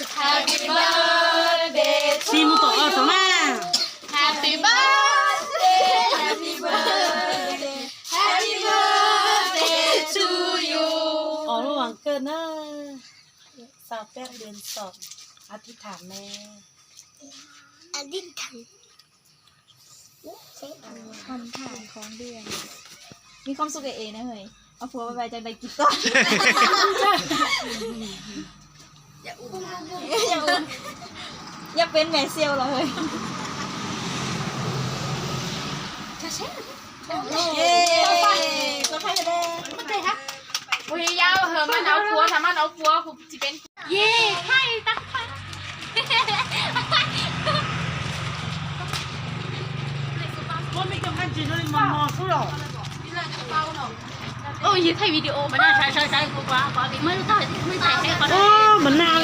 Happy birthday to you. Happy birthday, happy birthday, happy birthday to you. Ua lub vas kawj na, sao peb dien som, a thib tham me. A thib tham. Không thả khói đèn. มีความสุข เอ๋ๆ นะเฮ้ย เอาผัวไปๆ จังใด๋ กีตาร์ อยากเป็นแม่เสี่ยวเหรอเฮ้ย เย้ Ui, yau, hờ, maj nau puav, tha maj nau puav, kuv tsis peb. Yê, thaij tag thaij. Ua, yog thaij video mas na, saib saib saib, kuv kuv kuv, mas na.